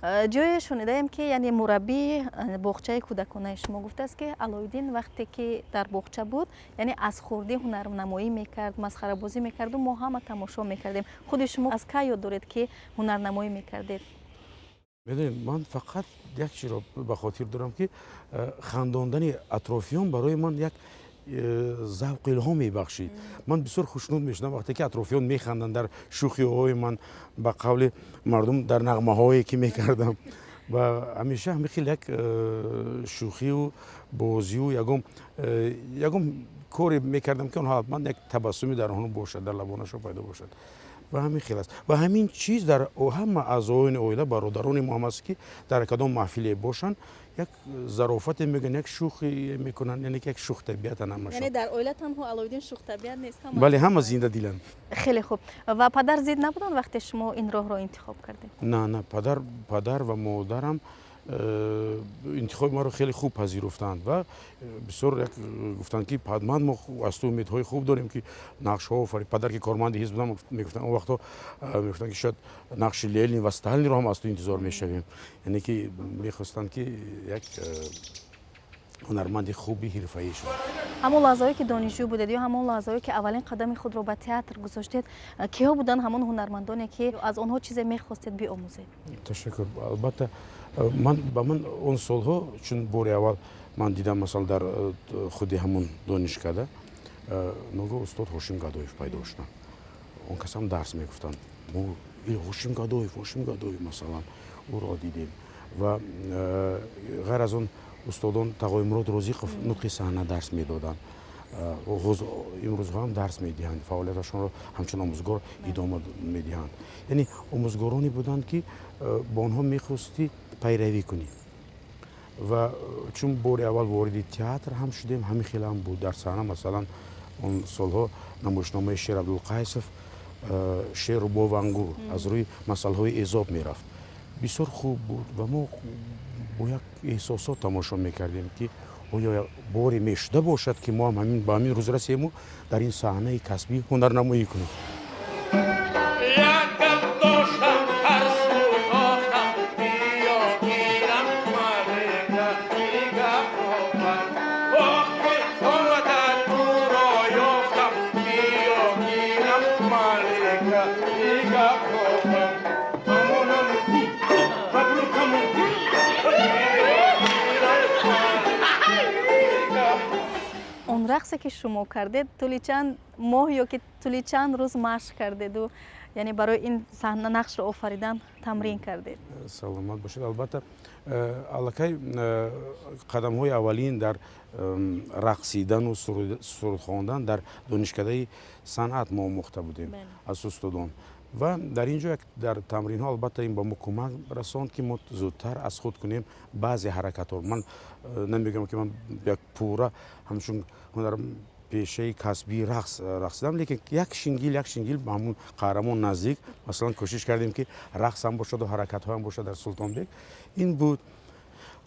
Ҷое шунидаем, ки яъне мураббии боғчаи кӯдаконаи шумо гуфтааст, ки Алоиддин вақте ки дар боғча буд, яъне аз хурдӣ ҳунарнамоӣ мекард, масхарабозӣ мекарду мо ҳама тамошо мекардем. Худи шумо аз кай ёд доред, ки ҳунарнамоӣ мекардед? Медонед, ман фақат як чизро ба хотир дорам, ки хандондани атрофиён барои ман як завқу илҳом мебахшид. Ман бисёр хушнуд мешудам, вақте ки атрофиён механданд дар шӯхиҳои ман, ба қавли мардум, дар нағмаҳое ки мекардам. Ва ҳамеша ҳамин хел як шӯхию бозию ягон коре мекардам, ки онҳо ҳатман як табассуме дар онҳо бошад, дар лабонашон пайдо бошад. Ва ҳамин хел аст. Ва ҳамин чиз дар ҳама аъзоёни оила, бародарони мо ҳам аст, ки дар кадом маҳфиле бошанд, як зарофате мегӯянд, як шӯхӣ мекунанд, яъне ки як шӯхтабиатан ҳамашон. Яъне дар оила танҳо Алоиддин шӯхтабиат нест, ҳама? Бале, ҳама зиндадиланд. Хеле хуб. Ва падар зид набуданд, вақте шумо ин роҳро интихоб кардед? На, падар ва модарам интихоби маро хеле хуб пазируфтанд ва бисёр як гуфтанд, ки ҳатман мо аз ту умедҳои хуб дорем, ки нақшҳо офарӣ. Падар, ки корманди ҳизб будам, мегуфтанд, он вақтҳо мегуфтанд, ки шояд нақши Ленин ва Сталинро ҳам аз ту интизор мешавем. Яъне ки мехостанд, ки як ҳунарманди хуби ҳирфаӣ шавад. Ҳамон лаҳзаҳое, ки донишҷӯ будед, ё ҳамон лаҳзаҳое, ки аввалин қадами худро ба театр гузоштед, киҳо буданд ҳамон ҳунармандоне, ки аз онҳо чизе мехостед биомӯзед? Ташаккур. Албатта, ман ба ман он солҳо, чун бори аввал ман дидам, масалан, дар худи ҳамон донишкада ногоҳ устод Ҳошим Гадоев пайдо шуданд. Он кас ҳам дарс мегуфтанд. Мо: «Ҳошим Гадоев, Ҳошим Гадоев!» Масалан, ӯро дидем. Ва ғайр аз он, устодон Тағоимурод Розиқов нутқи саҳна дарс медоданд, имрӯзҳо ҳам дарс медиҳанд, фаъолияташонро ҳамчун омӯзгор идома медиҳанд. Яъне омӯзгороне буданд, ки бо онҳо мехостӣ пайравӣ кунӣ. Ва чун бори аввал вориди театр ҳам шудем, ҳамин хел ҳам буд. Дар саҳна, масалан, он солҳо намоишномаи Шер Абдулқайсов «Шеру бо ангур» аз рӯи масъалаҳои Эзоп мерафт, бисёр хуб буд ва мо бо як эҳсосот тамошо мекардем, ки оё боре мешуда бошад, ки мо ҳам ба ҳамин рӯз расему дар ин саҳнаи касбӣ ҳунарнамоӣ кунем. Як гап доштам, ҳар сӯ тохтам, биё гирам, малика, гапро. Охир омада туро ёфтам, биё гирам, малика, гапро. Амонам, мабрукамон, биё гирам, малика. Он рақсе, ки шумо кардед, тӯли чанд моҳ ё ки тӯли чанд рӯз машқ кардеду, яъне барои ин саҳна нақшро офаридан тамрин кардед? Саломат бошед. Албатта, аллакай қадамҳои аввалин дар рақсидану суруд хондан дар донишкадаи санъат мо омӯхта будем аз устодон. Ва дар ин ҷо дар тамринҳо, албатта, ин ба мо кӯмак расонд, ки мо зудтар аз худ кунем баъзе ҳаракатҳо. Ман намегӯям, ки ман як пурра ҳамчун ҳунар пешаи касбии рақс рақсидам, лекин як шингил, як шингил ба ҳамун қаҳрамон наздик, масалан, кӯшиш кардем, ки рақс ҳам бошаду ҳаракатҳоам бошад. Дар «Султонбек» ин буд.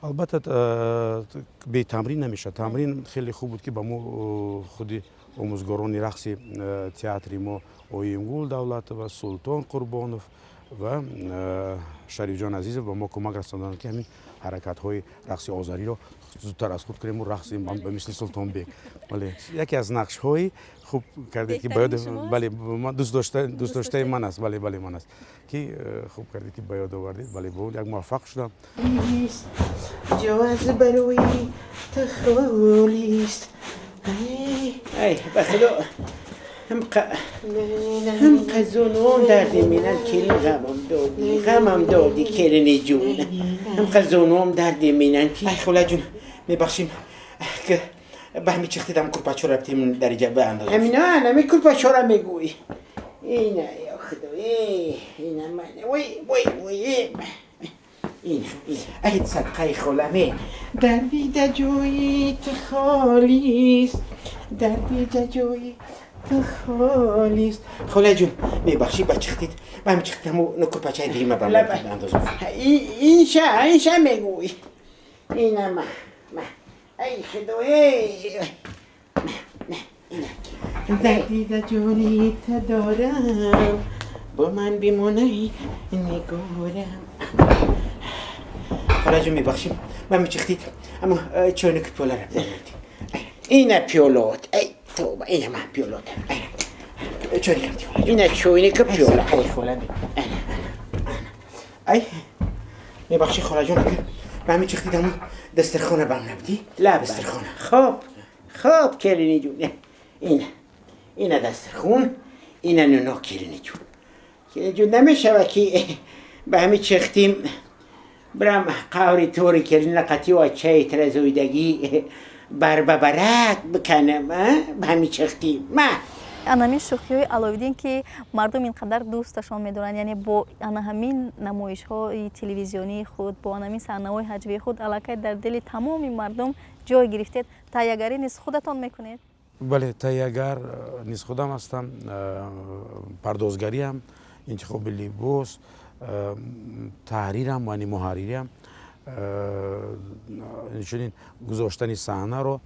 Албатта, бетамрин намешавад. Тамрин хеле хуб буд, ки ба мо худи омӯзгорони рақси театри мо, Оимгул Давлатова, Султон Қурбонов ва Шарифҷон Азизов, ба мо кӯмак расонданд, ки ҳамин ҳаракатҳои рақси озариро зудтар аз худ кунему рақсим ба мисли Султонбек. Бале, яке аз нақшҳои хуб кардед, ки ба ёд, бале, дӯстдоштаи ман аст. Бале, ман аст, ки хуб кардед, ки ба ёд овардед. Бале, бо як муваффақ шудам. ҷо аз барои ту холист. Ай, ба худо, ҳам зонуом дарди минан, келин, ғамам додӣ, ғамам додӣ, келини ҷун, ҳам зонуом дарди минан. Ай, холаҷун, мебахшим, ки ба ҳами чихтидам, курпачора рафтем, дар иҷа баандоз. Ҳамина нами курпачора мегӯй. Ина, ё худо, ина ман, вой, вой, вой, ина. Ай, садқаи холаме, дар дида ҷои ту холист, дар дида ҷои ту холист. Холаҷун, мебахшӣ, ба чихтид, ба ҳами чихтидаму курпачаи дима ба андоз. Инша, инша мегӯй. Ина ма, ма, ай худо, дар дида ҷони та дорам, бо ман бимонай, нигорам. Холаҷон, мебахшим, ман мечихтид, аммо чойники пиёлара Ина пиёлот, эй тоба, ина ман пиёлот, чойникам. Ина чойника пиёла. Хола, ай, мебахши, холаҷон, ман мечихтид, аммо дастархона бам набудӣ. Дастархона. Хоб, хоб, келини ҷун, ина, ина дастархун, ина нуно. Келини ҷун, келини ҷун, намешава ки ба ҳами чехтим брам қаври тори келина қати вачаи тразоидагӣ барбабарак биканам, ба ҳами чехтим ма. Ана ҳамин шӯхиҳои Аловиддин, ки мардум ин қадар дӯсташон медоранд, яъне бо ана ҳамин намоишҳои телевизионии худ, бо ана ҳамин саҳнаҳои ҳаҷвии худ аллакай дар дили тамоми мардум ҷой гирифтед. Таҳиягарӣ низ худатон мекунед? Бале, таҳиягар низ худам ҳастам, пардозгариам, интихоби либос, таҳрирам, яъне муҳарририам, инчунин гузоштани саҳнаро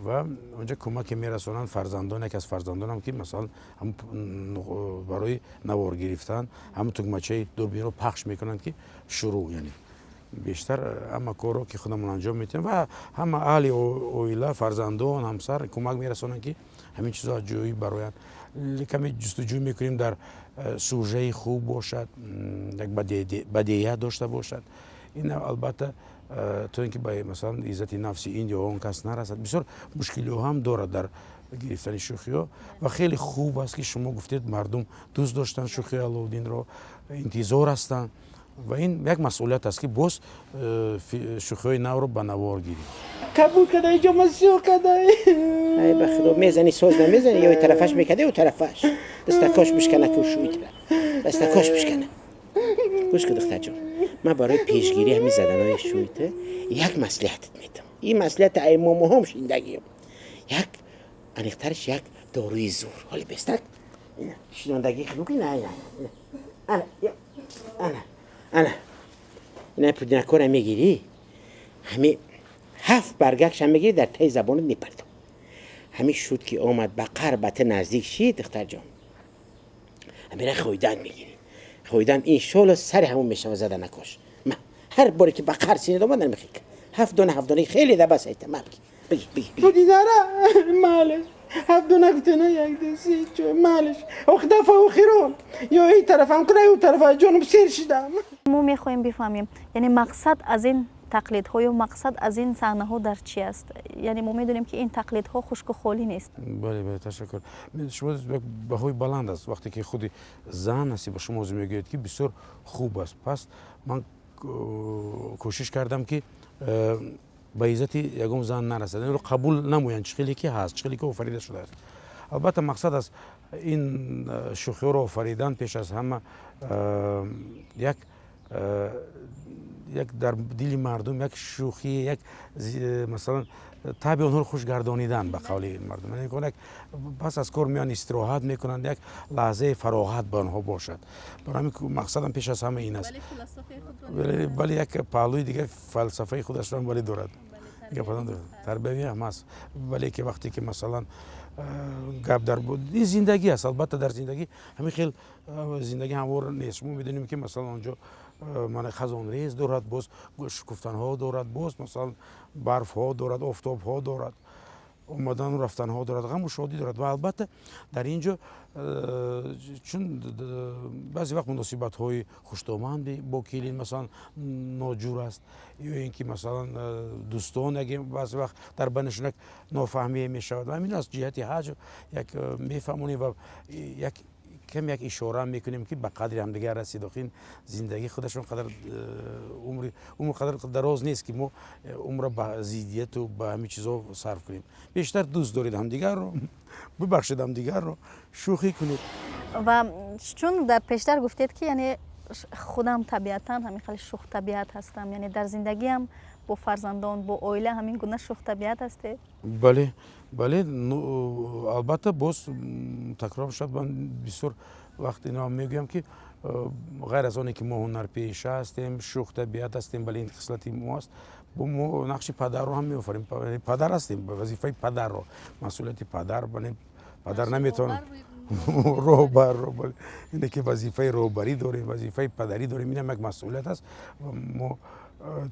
ва онҷа кӯмаке мерасонанд фарзандон, яке аз фарзандонам, ки масалан барои навор гирифтан ҳамн тугмачаи дурбинро пахш мекунанд, ки шурӯъ. Яъне бештар ҳама корро ки худамон анҷом медиҳем ва ҳама аҳли оила, фарзандон, ҳамсар кӯмак мерасонанд, ки ҳамин чизо аз ҷои бароянд. Каме ҷустуҷӯ мекунем, дар сужаи хуб бошад, як бадеия дошта бошад. Ин албатта то ин ки ба масалан иззати нафси ин ё он кас нарасад. Бисёр мушкилиҳо ҳам дорад дар гирифтани шӯхиҳо. Ва хеле хуб аст, ки шумо гуфтед, мардум дӯст доштанд шӯхии Аловуддинро, интизор ҳастанд ва ин як масъулият аст, ки боз шӯхиҳои навро ба навор гирем. Қабул када, иҷо ма сиё када. Ай, ба худо, мезани, соз намезани, ё тарафаш мекада, ё тарафаш дастакош бишкана, ки шӯйтра дастакош бишкана. Гӯш ку, духтарҷон, ман барои пешгирӣ ҳамин заданои шӯйта як маслиҳатат медам. Ин маслиҳата ай момоҳом шиндагием, як аниқтараш як доруи зур ҳоли бестак шинондагӣ худуки. На, ана, ана, ана, ина пудинакора мегирӣ, ҳами ҳафт баргакша мегирӣ, дар таи забонат мепартов. Ҳамин шуд ки омад, ба қар ба та наздик шид, духтарҷон, ҳамира хӯйдан мегирӣ, хӯйдан, иншоалло сари ҳамон мешава заданакош. Ҳар боре ки ба қар синид омад, намехик, ҳафт дона, ҳафт дона хеле дабас айта. Ма бги, бги, бги. Пудинара, малеш, ҳафт дона гуфтена, як, ду, се, чор, малеш. Ох, дафа охирон ё ин тарафам куна, ё тарафа, ҷонум сер шидам. Мо мехоҳем бифаҳмем, яъне мақсад аз ин тақлидҳо ё мақсад аз ин саҳнаҳо дар чи аст? Яъне мо медонем, ки ин тақлидҳо хушку холӣ нест. Бале, бале, ташаккур. Шумо баҳои баланд аст, вақте ки худи зан ҳастӣ, ба шумо мегӯяд, ки бисёр хуб аст. Пас ман кӯшиш кардам, ки ба иззати ягон зан нарасад, инро қабул намоянд, чӣ хеле ки ҳаст, чӣ хеле ки офарида шудааст. Албатта, мақсад аз ин шӯхиҳоро офаридан пеш аз ҳама як дар дили мардум як шӯхӣ, як масалан таби онҳоро хушгардонидан, ба қавли мардум, як пас аз кор меоянд, истироҳат мекунанд, як лаҳзаи фароғат ба онҳо бошад. Барои ҳамин мақсадам пеш аз ҳама ин аст. Бале, як паҳлӯи дигар, фалсафаи худашро бале дорад, тарбиявӣ ҳам аст. Бале, ки вақте ки масалан гап дар ин зиндагӣ аст, албатта, дар зиндагӣ ҳамин хел зиндагӣ ҳамвор нест. Шумо медонем, ки масалан онҷо мана хазонрез дорад, боз шукуфтанҳо дорад, боз масалан барфҳо дорад, офтобҳо дорад, омадану рафтанҳо дорад, ғаму шодӣ дорад. Ва албатта дар ин ҷо чун баъзе вақт муносибатҳои хуштоманди бо келин масалан ноҷур аст, ё ин ки масалан дӯстон баъзе вақт дар байнашон як нофаҳмие мешавад ва ҳамин аз ҷиҳати ҳаҷв як мефаҳмонем ва як кам як ишора мекунем, ки ба қадри ҳамдигар расид. Охир ин зиндагӣ худашон қадар умри умр қадар дароз нест, ки мо умрро ба зиддияту ба ҳамин чизҳо сарф кунем. Бештар дӯст доред ҳамдигарро, бибахшед ҳамдигарро, шӯхӣ кунед. Ва чун дар пештар гуфтед, ки яъне худам табиатан ҳамин хеле шӯхтабиат ҳастам, яъне дар зиндагиам бо фарзандон, бо оила ҳамин гуна шӯхтабиат ҳастед? Бале, бале, албатта, боз такрор шуд, ман бисёр вақт ино мегӯям, ки ғайр аз оне ки мо ҳунарпеша ҳастем, шӯхтабиат ҳастем, бале, ин хислати мо аст, мо нақши падарро ҳам меофарем, падар ҳастем, вазифаи падарро, масъулияти падар. Падар наметавонад. Роҳбар, роҳбар, ине ки вазифаи роҳбарӣ дорем, вазифаи падарӣ дорем, инам як масъулият аст. Мо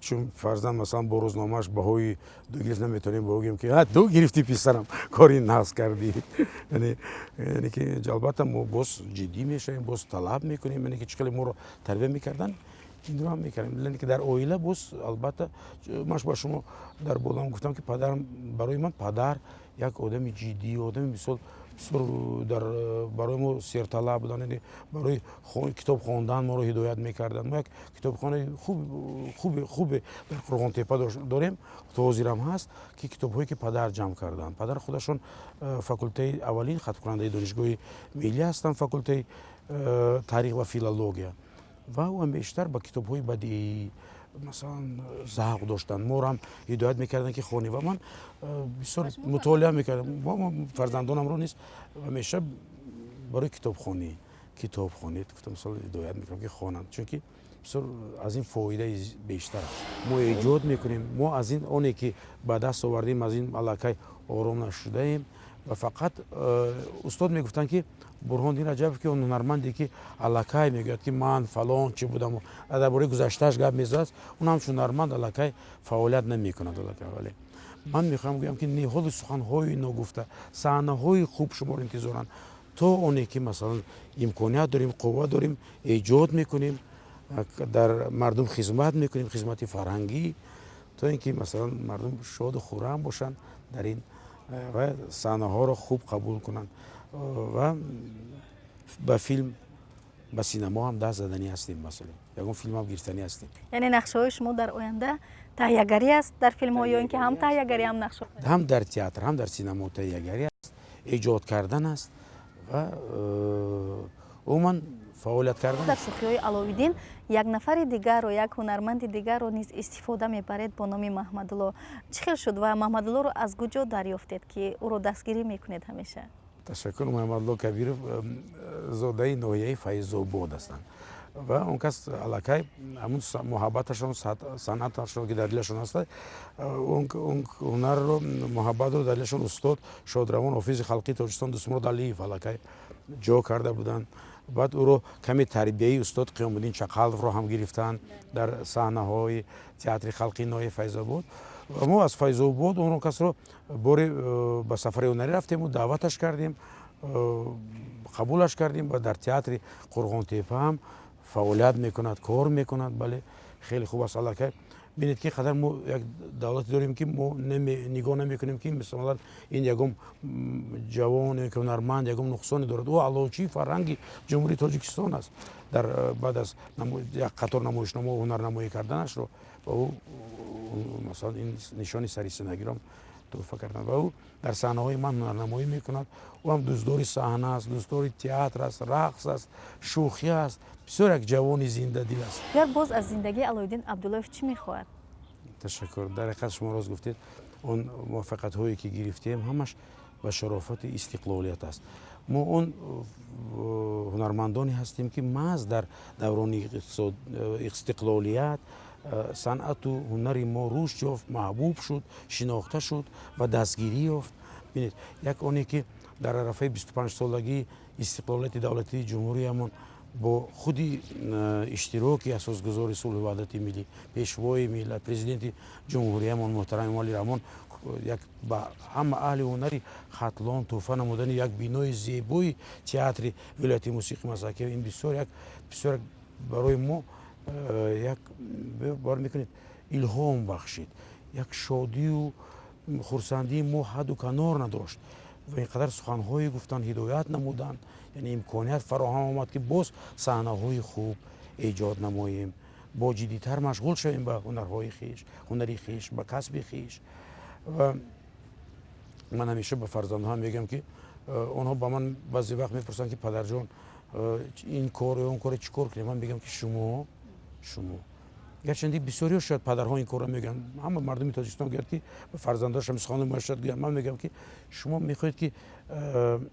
чун фарзанд, масалан, бо рӯзномааш баҳои 2 гирифт, наметавонем ба ӯ гӯем, ки 2 гирифтӣ, писарам, кори нағз кардӣ. Яъне ки албатта мо боз ҷиддӣ мешавем, боз талаб мекунем. Яъне ки чӣ хеле моро тарбия мекарданд, инро ҳам мекардем. Яъне ки дар оила боз албатта ман ба шумо дар болам гуфтам, ки падарам барои ман, падар як одами ҷиддӣ, одами мисол бисёр дар барои мо серталаб буданд. Яъне барои китоб хондан моро ҳидоят мекарданд. Мо як китобхонаи хубе дар Қурғонтепа дорем, то ҳозирам ҳаст, ки китобҳое ки падар ҷамъ карданд. Падар худашон факултаи аввалин хатмкунандаи Донишгоҳи миллӣ ҳастанд, факултаи таърих ва филология, ва ӯ бештар ба китобҳои бадиӣ, масалан, завқ доштанд. Моро ҳам ҳидоят мекарданд, ки хонем, ва ман бисёр мутолиа мекардам. Фарзандонамро низ ҳамеша барои китобхонӣ, китоб хонед гуфтам, мисол, ҳидоят мекунам, ки хонанд, чунки бисёр аз ин фоидаи бештар аст. Мо эҷод мекунем, мо аз ин оне ки ба даст овардем, аз ин аллакай ором нашудаем. Ва фақат устод мегуфтанд, ки Бурҳондин Раҷабов, ки он ҳунарманде ки аллакай мегӯяд, ки ман фалон чӣ будам, дар бораи гузаштааш гап мезанад, он ҳамчун ҳунарманд аллакай фаъолият намекунад аллакай. Вале ман мехоҳам гӯям, ки ҳоло суханҳои ногуфта, саҳнаҳои хуб шуморо интизоранд. То оне ки, масалан, имконият дорем, қувва дорем, эҷод мекунем, дар мардум хизмат мекунем, хизмати фарҳангӣ, то ин ки, масалан, мардум шоду хуррам бошанд дар ин ва саҳнаҳоро хуб қабул кунанд. Ва ба филм, ба синамо ҳам даст заданӣ ҳастем, масалан, ягон филмам гирифтанӣ ҳастем. Яъне нақшаҳои шумо дар оянда таҳиягарӣ аст дар филмҳо ё ин ки ҳам таҳиягарӣ, ҳам нақша? Ҳам дар театр, ҳам дар синамо таҳиягарӣ аст, эҷод кардан аст ва умуман фаъолият кардан. Дар шӯхиҳои Аловиддин як нафари дигарро, як ҳунарманди дигарро низ истифода мебаред бо номи Маҳмадулло. Чӣ хел шуд ва Маҳмадуллоро аз куҷо дарёфтед, ки ӯро дастгирӣ мекунед ҳамеша? Ташаккур. Муҳаммадулло Кабиров зодаи ноҳияи Файзобод ҳастанд ва он кас аллакай ҳамун муҳаббаташон, санъаташон, ки дар дилашон аст, он ҳунарро, муҳаббатро дар дилашон устод, шодравон, ҳофизи халқии Тоҷикистон Дӯстмурод Алиев аллакай ҷо карда буданд. Баъд ӯро каме тарбияи устод Қиёмуддин Чақаловро ҳам гирифтанд дар саҳнаҳои театри халқии ноҳияи Файзобод. Ва мо аз Файзобод он касро боре ба сафари ҳунарӣ рафтему даъваташ кардем, қабулаш кардем ва дар театри Қурғонтепа ҳам фаъолият мекунад, кор мекунад. Бале, хеле хуб аст. Аллакай бинед, ки қадар мо як давлате дорем, ки мо нигоҳ намекунем, ки мисолан ин ягон ҷавон ё ҳунарманд ягон нуқсоне дорад. Ӯ аълочии фарҳанги Ҷумҳурии Тоҷикистон аст. Дар баъд аз як қатор намоишнома ҳунарнамоӣ карданашро ба ӯ, масалан, ин нишони сарисинагиро туҳфа карданд ва ӯ дар саҳнаҳои ман ҳунарнамоӣ мекунад. Ӯ ҳам дӯстдори саҳна аст, дӯстдори театр аст, рақс аст, шӯхӣ аст, бисёр як ҷавони зиндадил аст. Дигар боз аз зиндагии Алоиддин Абдуллоев чӣ мехоҳад? Ташаккур. Дар ҳақиқат шумо рост гуфтед, он муваффақиятҳое ки гирифтем, ҳамаш ба шарофати истиқлолият аст. Мо он ҳунармандоне ҳастем, ки маҳз дар даврони истиқлолият санъату ҳунари мо рушд ёфт, маҳбуб шуд, шинохта шуд ва дастгирӣ ёфт. Бинед, як оне ки дар арафаи 25-солагии истиқлолияти давлатии ҷумҳуриямон бо худи иштироки асосгузори сулҳу ваҳдати миллӣ, Пешвои миллат, Президенти ҷумҳуриямон муҳтарам Эмомалӣ Раҳмон як ба ҳама аҳли ҳунари Хатлон туҳфа намудани як бинои зебои театри вилояти мусиқи Масакӣ, ин бисёр як, бисёр барои мо як, бовар мекунед, илҳом бахшид. Як шодию хурсандии мо ҳадду канор надошт ва ин қадар суханҳое гуфтанд, ҳидоят намуданд, яъне имконият фароҳам омад, ки боз саҳнаҳои хуб эҷод намоем, бо ҷиддитар машғул шавем ба ҳунарҳои хеш, ҳунари хеш, ба касби хеш. Ва ман ҳамеша ба фарзандҳоам мегӯям, ки онҳо ба ман баъзе вақт мепурсанд, ки падарҷон, ин кор ё он коре чӣ кор кунем? Ман мегӯям, ки шумо, гарчанде бисёриҳо шояд падарҳо ин корро мегӯянд, ҳама мардуми Тоҷикистон гӯяд, ки ба фарзандошам суханон шояд гӯянд, ман мегӯям, ки шумо мехоҳед, ки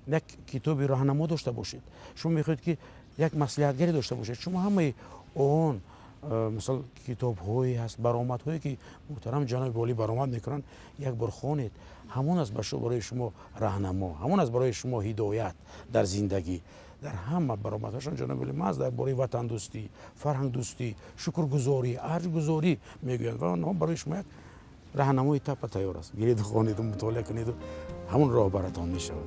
як китоби роҳнамо дошта бошед, шумо мехоҳед, ки як маслиҳатгаре дошта бошед, шумо ҳамаи он Мисол, китобҳое ҳаст, баромадҳое, ки муҳтарам ҷаноби олӣ баромад мекунанд, як бор хонед. Ҳамон аст барои шумо раҳнамо, ҳамон аст барои шумо ҳидоят дар зиндагӣ. Дар ҳама баромадҳошон ҷаноби олӣ маҳз дар бораи ватандӯстӣ, фарҳангдӯстӣ, шукргузорӣ, арҷгузорӣ мегӯянд ва онҳо барои шумо як раҳнамои таппа тайёр аст. Гиреду, хонеду, мутолиа кунеду, ҳамон роҳбаратон мешавад.